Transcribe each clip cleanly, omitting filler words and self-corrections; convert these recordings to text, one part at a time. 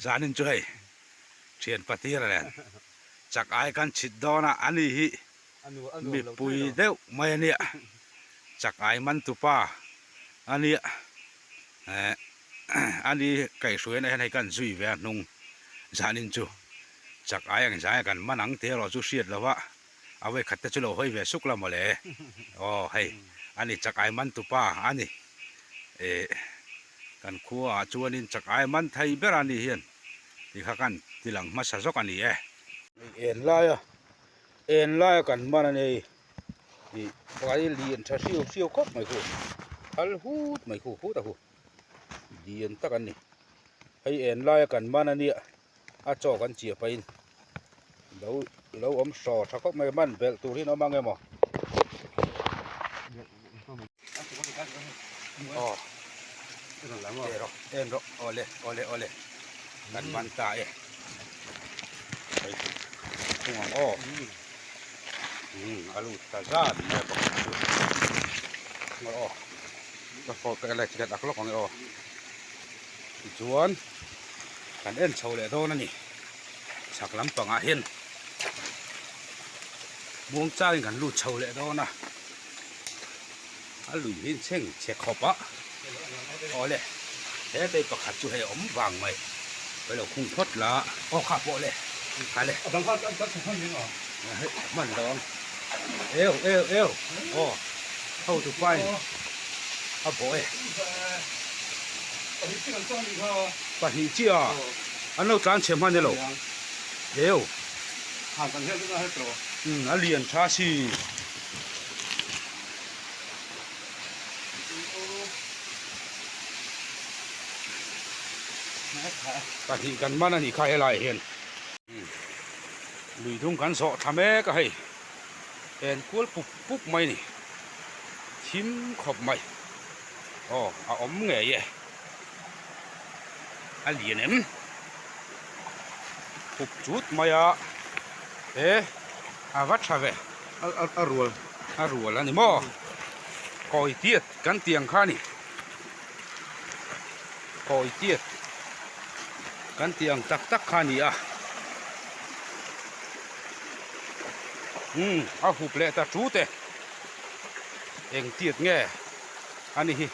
Zanin chu hei thian patir nen chak ai kan chhit dawn a, ani hi mipui deuh mai a nia, chak ai man tupa a nia, eh ani kaihhruai na hian hei kan zui ve a hnung zanin chu chak ai ang zai a kan man ang tih erawh chu hriat lo va. A vawikhat te chu lo hawi ve suk la mawle. Aw hei a ni chak ai man tupa a ni. Ih kan khua ah chuanin chak ai man thei ber a ni hian ti kha kan ti lang hmasa zawk a ni e. En lai a en lai a kan man a ni ih vai lian tha hriau hriau khawp mai khu thal hut mai khu hut a hu lian tak an ni. Hei en lai a kan man a nia. A chaw kan chiah pahin lo lo awm hraw tha khawp mai man belh tur hi an awm ang emaw aw en rawh en rawh awle awle awle kan man ta e hei thung ang aw umm a lut ta zat mai a pakhat chu aw ka phone ka light hi ka dak lawk ang e aw tichuan. Kan en chho leh dawn a ni. Chhak lampangah hian muang changin kan lut chho leh dawn a. A lui hi chheng chhe khawp a. Aw le, he tei pakhat chu hei a awm vang mai. Hei lo khung phawt la. Aw kha pawh le, kha le. A dang kha an chhe hman reng a. Hei hman lo ang. Eu eu eu aw hotu pain a bawh e. Pahnih chiah a an lo tlan chhe hman elo eu a lian tha si. Pahnih kan man a nih kha helaiah hian. Lui dung kan zawh thla mek a hei en kual pup pup mai a ni thim khawp mai aw a awm ngei e a lian em khup chut mai a he a va tha ve a rual a rual a ni maw kawi tiat kan tih ang kha a ni. Kawi tiat kan tih ang tak tak kha a ni a umm a hup leh ta tut e eng tiat nge a ni hi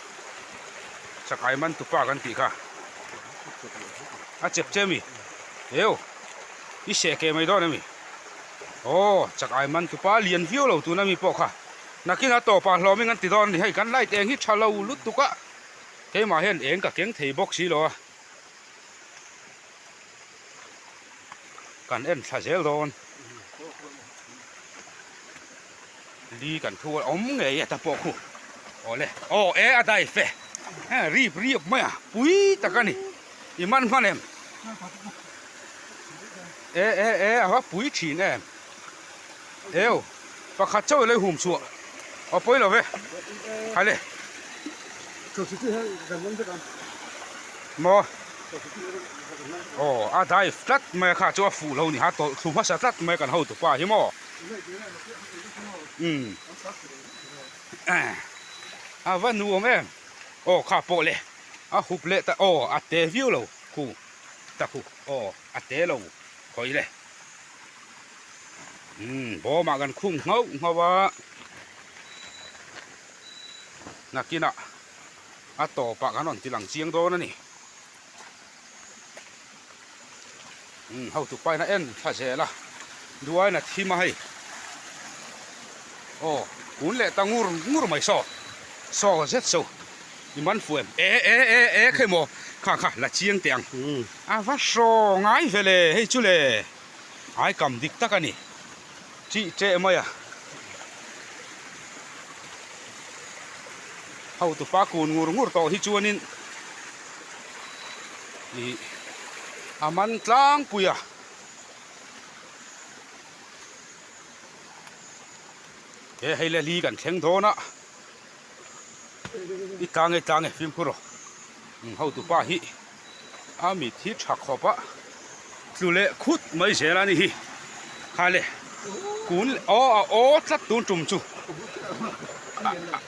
chakai man tupa kan tih kha a chep che ami eu i seh keh mai dawn ami aw chakai man tupa lian viau lo tuna mi pawh kha. Nakin a tawpah hlawmin an ti dawn a ni. Hei kan light eng hi tha lo lutuk a, keimah hian eng ka keng thei bawk si lo a, kan en thla zel dawn. Li kan thu a awm ngei e ta pawh khu. Awle, aw e a dai fe, rip rip mai a, pui tak a ni. I man hman em? E e e a va pui thin em? Eu, pakhat chauh i lo hum chhuah a pawi lo ve. Hale. Maw? Aw, a dive tlat mai a kha chu a fuh lo ni ha tawlh thlu hmasa tlat mai kan hotu pa hi maw? Umm. A va nuam em. Aw kha pawh le a hup leh ta aw a te viau lo khu ta khu aw a te lo khawi le. Umm bawmah kan khung nghauh nghauh a nakinah a tawpah kan rawn ti lang chiang dawn a ni umm hotu pain a en thla zel a duain a thim a hei aw kun leh ta ngur ngur mai saw saw zet so i man fuh em e e e e kha emaw kha kha la chiang teh ang a va hraw ngai ve le hei chu le. Ai kam dik tak a ni. Chih teh mai a. Hotupa kun ngur ngur tawh hi chuanin ih a man tlangpui a. He hei le li kan thleng dawn a. I tlang e tlang e fimkhur aw. Hotupa hi. A mit hi tha khawp a tlu leh khut mai zel a ni hi kha le kun aw a aw tlat tun tum chu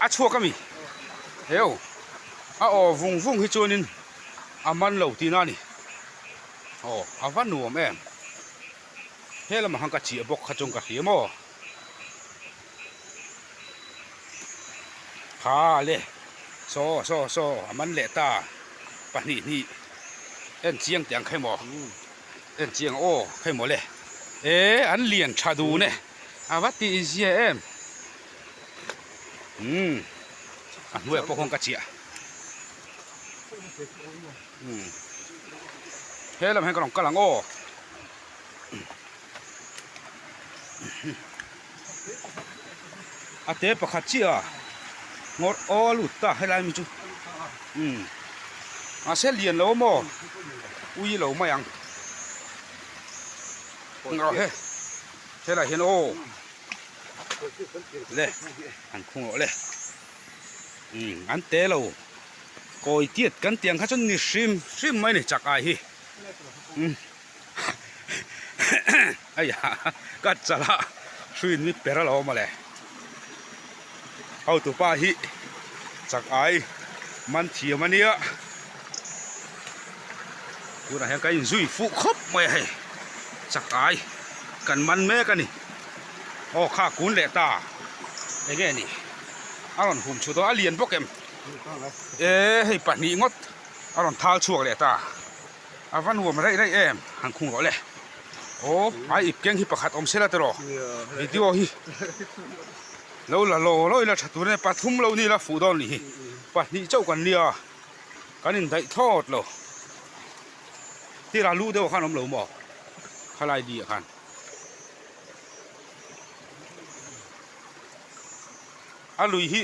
a chhuak a mi heu a aw vung vung hi chuanin. A man lo tihna a ni. Aw a va nuam em. He lamah khan ka chiah bawk kha chuan ka hria maw. Kha le saw saw saw a man leh ta pahnih hnih en chiang teh ang kha emaw en chiang aw kha emaw le e an lian tha dun e a va tih zia em umm a hnuaiah pawh khawn ka chiah umm he lam hian ka rawn kal ang aw. A te pakhat chiah a ngawrh aw a lut ta helai mi chu umm mahse lian lo a maw ui lo mai ang rawh he helai hian aw le an khung rawh le umm an te lo kawi tiat kan tih ang kha chuan ni hrim hrim mai a ni chak ai hi umm. Aiya ka chala hruin mi per alo awm ale hotu pa hi chak ai man thiam ania tunah hian ka inzui fuh khawp mai a hei chak ai kan man mek ani aw kha kun leh ta enge ni a rawn hum chhuah dawn a lian bawk em e hei pahnih ngawt a rawn thal chhuak leh ta. A va nuam raih raih em han khung rawh le. Aw ai ip keng hi pakhat awm sela tiraw video hi lo la law law ila tha tur ania pathum lo ni ila fuh dawn nih hi pahnih chauh kan nia kan indaih thlawt lo tirah lu deuh khan awm lo maw khalai li ah khan. A lui hi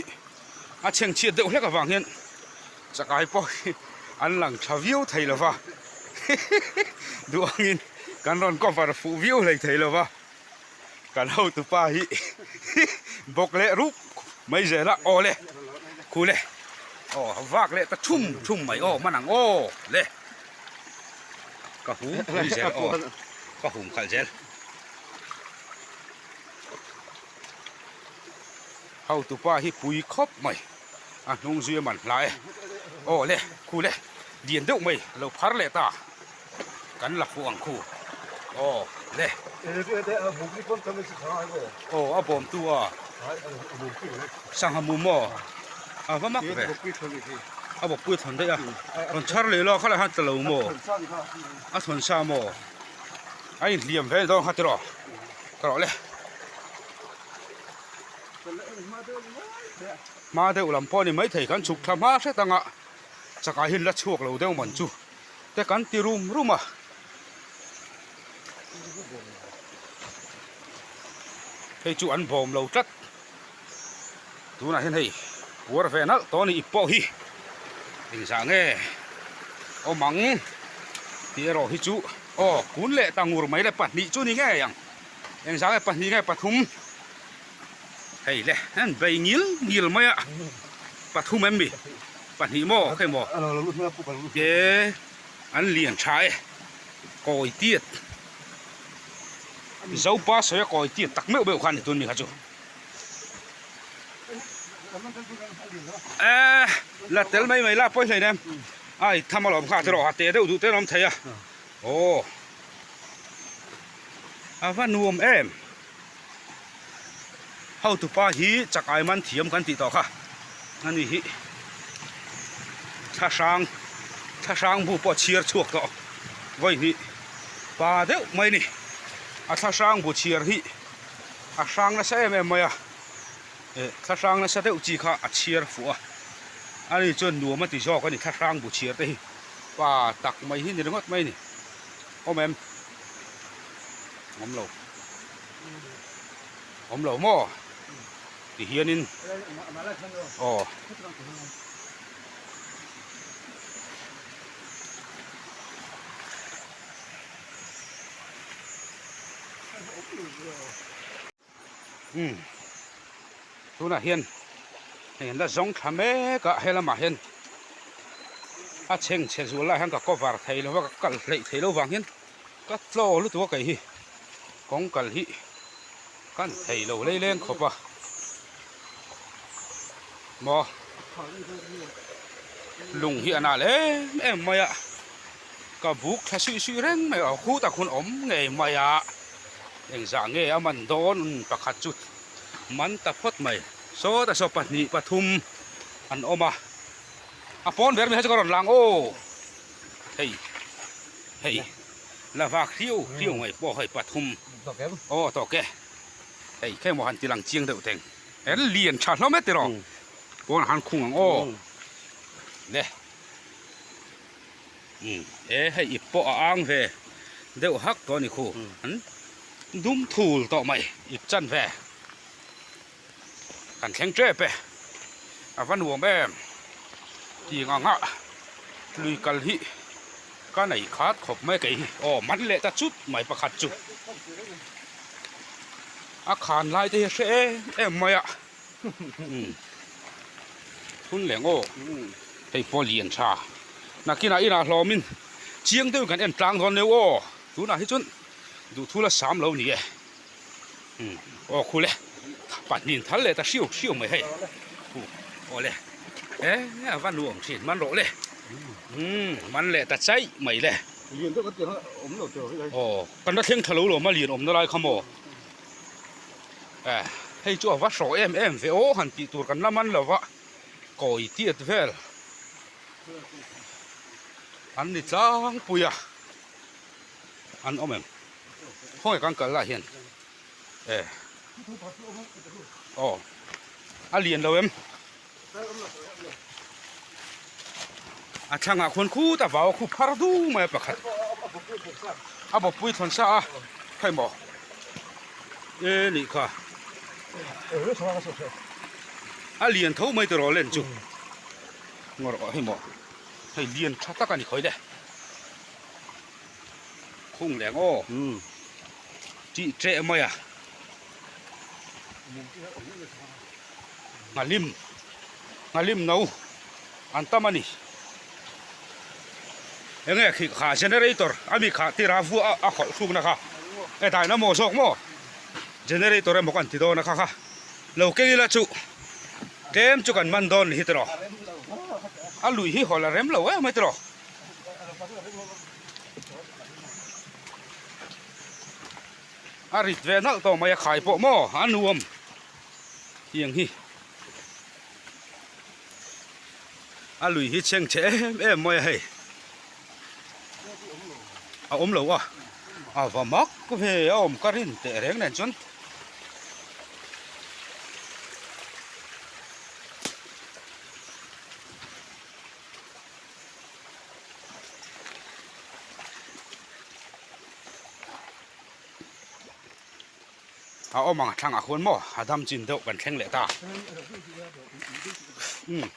a chhengchhiat deuh hlek avang hian chakai pawh hi an lang tha viau thei lo va duh angin kan rawn cover fuh viau hlei thei lo va kan hotu pa hi bawk leh rup mai zel a aw le khu le aw vak leh ta thum thum mai aw hman ang aw le ka hum pui zel aw ka hum khalh zel. Hotupa hi pui khawp mai a hnung zui a man hla e aw le khu le lian deuh mai a lo phar leh ta kan la fuh ang khu aw le aw a bawm tu a sangha mum maw a va mak ve a bawkpui thawn daih a rawn chhar leh lo khalai khan tla lo maw a thawn sa maw a inhliam ve dawn kha tiraw ka rawh le. Hma deuh lam pawh a ni maithei kan chhuk thla hma hret anga chakah hian la chhuak lo deuh man chu te kan ti rum rum a. Hei chu an bawm lo tlat tunah hian hei puar ve nalh tawh a ni ip pawh hi engzah nge awm ang tih erawh hi chu aw kun leh ta ngur mai le pahnih chu ni ngei ang. Engzah nge pahnih nge pathum hei le an bei ngil ngil mai a pathum em mi pahnih maw khawi maw e an lian tha e kawi tiat zopa sawi a kawi tiat tak meuh meuh kha a ni tun mi kha chu e la tel mai mai la pawi hlei nem ai tham alawm kha tiraw ha te deuh duh te an awm thei a aw. A va nuam em? Hotupa hi chakai man thiam kan tih tawh kha a ni hi thlahrang thlahrang bu pawh a chhiar chhuak tawh vawi hnih pa deuh mai a ni a thlahrang bu chhiar hi a hrang nasa em em mai a eh thlahrang nasa deuh chi kha a chhiar fuh a ani chuan nuam a ti zawk a ni thlahrang bu chhiar te hi pa tak mai hi ni ringawt mai a ni. Awm em? Awm lo. Awm lo maw? Ti hianin aw. Umm tunah hian hei an la zawng thla mek a helamah hian a chhengchhe zual lai hian ka cover thei lo va ka kal hleih thei lo vang hian ka tlaw lutuk a kei hi kawng kal hi kan thei lo lei leng khawp a maw lung hi a nal em em mai a. Ka buk thla suih suih reng mai a, khutah khun awm ngei mai a, engzah nge a man dawn pakhat chu man ta phawt mai. Sawta saw pahnih pathum an awm a, a pawn ber mai kha chu ka rawn lang aw, hei hei la vak hriau hriau mai pawh hei pathum aw tawk e, hei khe maw han ti lang chiang deuh teng, en lian tha hlawm e tiraw, pawnah khan khung ang aw le. Umm e hei ip pawh a ang ve deuh hak tawh a ni khu an dum thul tawh mai ip chan ve kan thleng tep e a va nuam em tih ang anga lui kal hi ka nei khat khawp mai kei hi aw man leh ta chut mai pakhat chu a khan lai te hi a hre em em mai a. Phun leh ngaw hei pawh lian tha nakinah inah hlawmin chiang deuhin kan en tlang dawn neu aw tunah hi chuan duhthu la sam lo ni e aw khul e pahnih thal leh ta hriau hriau mai hei aw le e a va nuam thin man rawh le man leh ta chaih mai le aw kan la thleng tha lo lawm a lian awmna lai kha maw. Eh hei chu a va hrawh em em ve aw han tih tur kan la man lo va kawi tiat vel an ni tlangpui a an awm em khawnge kan kal lah hian eh aw a lian lo em a thlangah khuan khut a vau a khup phar du mai a pakhat a bawppui thawn sa a khawi maw e nih kha a lian tho mai tiraw len chu ngaw rawh hei maw hei lian tha tak a ni khawi le khung leng aw tih teh mai a. Nghalim nghalim no an tam a ni enge khi kha generator a mi kha tira vuah a a khawlh hrukna kha e dynamo zawk maw generator emaw kan ti dawn a kha kha lo keng ila chu tlem chu kan man dawn ni hi tiraw a lui hi hawl a rem lo em mai tiraw. A rit ve nalh tawh mai a khai pawh maw a nuam tiang hi a lui hi chheng chhe em em mai a hei a awm lo a a va mak ve a awm ka rin teh reng nen chuan A awm ang a thlangah khuan maw a dam chin deuh kan thleng leh ta umm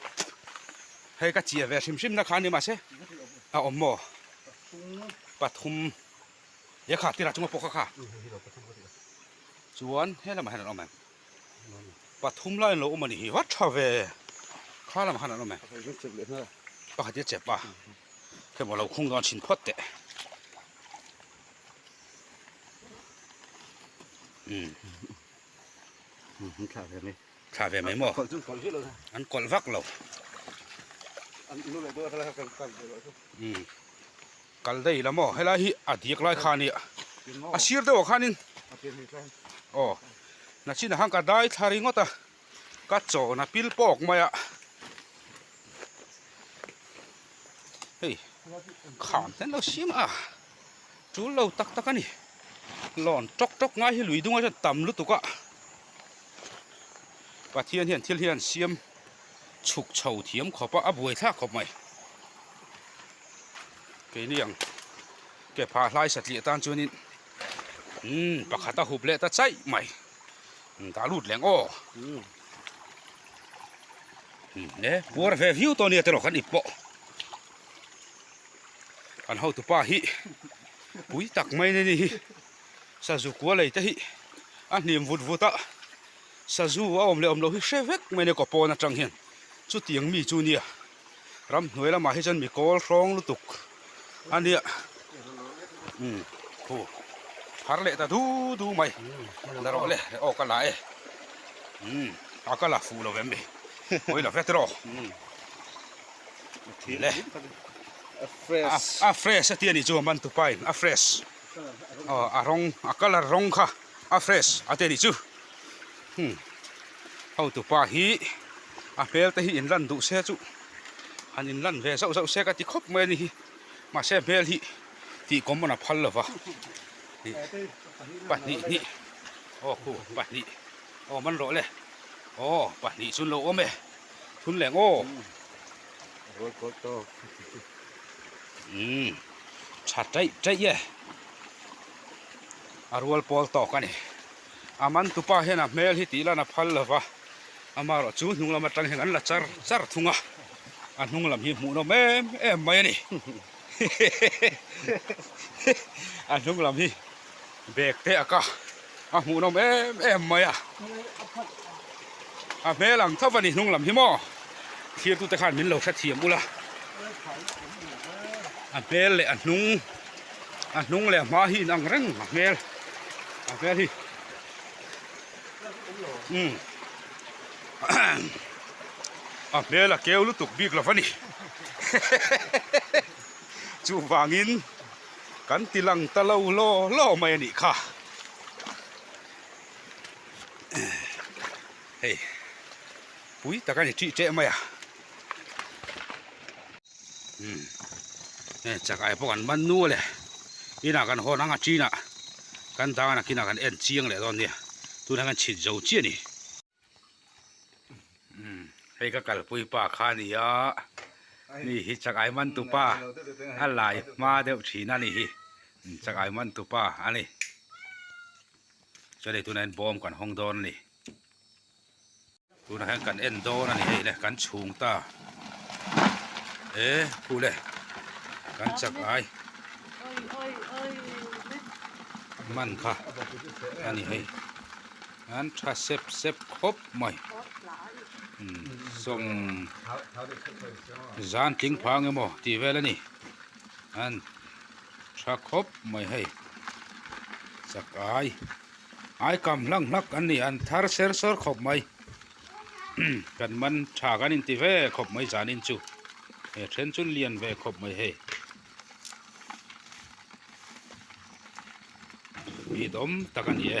hei ka chiah ve hrim hrim na kha a ni mahse a awm maw pathum he kha tirah chunga pawh kha kha chuan he lamah hian an awm em pathum lai an lo awm a ni hi va tha ve kha lamah khan an awm em pakhat hi a chep a hei maw lo khung dawn chhin phawt teh. Thla ve mai. Thla ve mai maw? An kawlh vak lo. Kal daih la maw? Helai hi a diak lai kha a nia. A sir deuhah khanin aw nachinah khan ka dai thla ringawt a, ka chawn a pil pawk mai a. Hei kham te an lo siam a tul lo tak tak a ni lawn tawk tawk ngai hi lui dung atang tam lutuk a Pathian hian thil hian siam chhuk chho thiam khawp a a buai thlak khawp mai keini ang ke phah hlai satliah tan chuanin umm pakhat a hup leh ta chaih mai dah lut leng aw. E puar ve viau tawh ania tiraw kan ip pawh kan hotupa hi pui tak mai a ni hi sazu kua lei te hi a hnim vut vut a sazu a awm leh awm loh hi hre vek mai a ni kaw pawn atang hian chutiang mi chu nia ramhnuai lamah hi chuan mi kawl hrawng lutuk a nia umm khu phar leh ta du du mai la rawh le aw ka la e umm a ka la fuh lo em ni pawi lo vek rawh le. A fresh. A fresh a ti a nih chu a man tupa in a fresh. Aw a rawng a colour rawng kha a fresh a ti a nih chu. Hmm hotupa hi a hmel te hi in lan duh se chu han in lan ve zauh zauh se ka ti khawp mai a ni hi mahse hmel hi tih common a phal lova pahnih hnih aw khu pahnih aw man rawh le aw pahnih chu an lo awm e thun leng aw. Umm tha taih taih e a rual pawl tawk a ni a man tupa hian a hmel hi tih lan a phal lo va amaherawh chu hnung lam atang hian an la char char thung a a hnung lam hi hmuh nawm em em mai a ni a hnung lam hi bag te a ka a hmuh nawm em em mai a a hmel ang tho a ni hnung lam hi maw thlir tute khan min lo hrethiam ula a hmel leh a hnung a hnung leh a hma hi inang reng a hmel a hmel hi umm a hmel a keu lutuk bik lo a ni chuvangin kan ti lang ta lo law law mai a nih kha hei pui tak a ni ṭih ṭeh mai a umm hei chakai pawh kan man nual e inah kan hawn ang a ṭinah kan dang a nakinah kan en chiang leh dawn nia tunah hian kan chhit zo chiah a ni. Hei ka kalpui pa kha a ni a, ni hi chakai man tu pa a lai hma deuh thin a ni hi chakai man tu pa a ni chuan hei tunah hian bawm kan hawng dawn a ni tunah hian kan en dawn a ni hei le kan chhung ta e khu le kan chakai man kha a ni hei. An tha sep sep khawp mai sawm zan tling phang emaw tih vel a ni an tha khawp mai hei chak ai ai kam hlang hlak an ni an thar ser sawr khawp mai kan man tha kan inti ve khawp mai zanin chu he then chu lian ve khawp mai hei. Mi dawm tak a ni e.